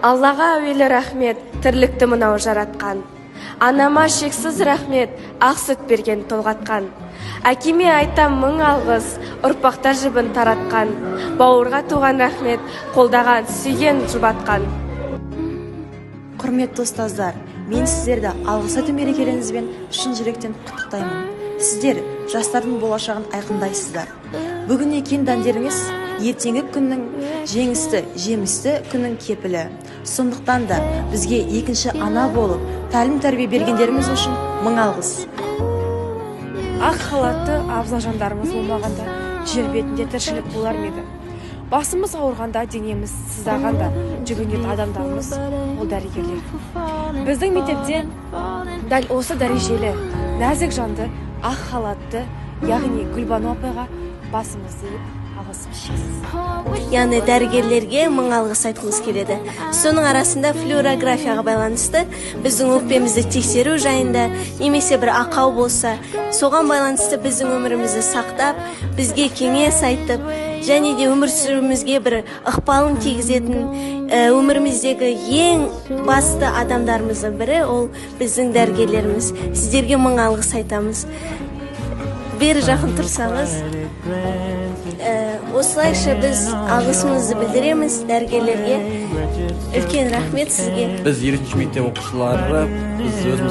Аллаға әуелі рахмет, тірлікті мынау жаратқан. Анама шексіз рахмет, ақ сүт берген, толғатқан. Әкеме айтам мың алғыс, ұрпақта жібін таратқан. Бауырға туған рахмет, қолдаған, сүйген, жұбатқан. Құрметті ұстаздар, мен сіздерді алғыс айту мерекелеріңізбен шын жүректен құттықтаймын. Сіздер жастардың болашағын айқындайсыздар. Бүгін екен дәндеріңіз ертеңгі күннің жеңісті, жемісті күннің кепілі. Сондықтан да бізге екінші ана болып, тәлім тәрбие бергендеріңіз үшін мың алғыс. Ақ халатты абзал жандарымыз болмағанда, жер бетінде тіршілік болар ма еді? Басымыз ауырғанда, денеміз сыздағанда жүгінетін адамдарымыз ол дәрігерлер. Біздің мектепте дәл осы дәрежелі, нәзік жанды, ақ халатты, яғни Гүлбану апайға басымызды иіп, алғысымыз шексіз. Яғни дәрігерлерге мың алғыс айтқымыз келеді. Соның арасында флюорографияға байланысты біздің өкпемізді тексеру жайында немесе бір ақау болса, соған байланысты біздің өмірімізді сақтап, бізге кеңес айтып, және де өмір сүруімізге бір ықпалын тигізетін, өміріміздегі ең басты адамдарымыздың бірі ол біздің дәрігерлеріміз. Сіздерге мың алғыс айтамыз. Бері жақын тұрсаңыз, осылайша біз алғысымызды білдіреміз дәрігерлерге. Үлкен рахмет сізге. Біз 7-мектеп оқушылары, біз өзіміз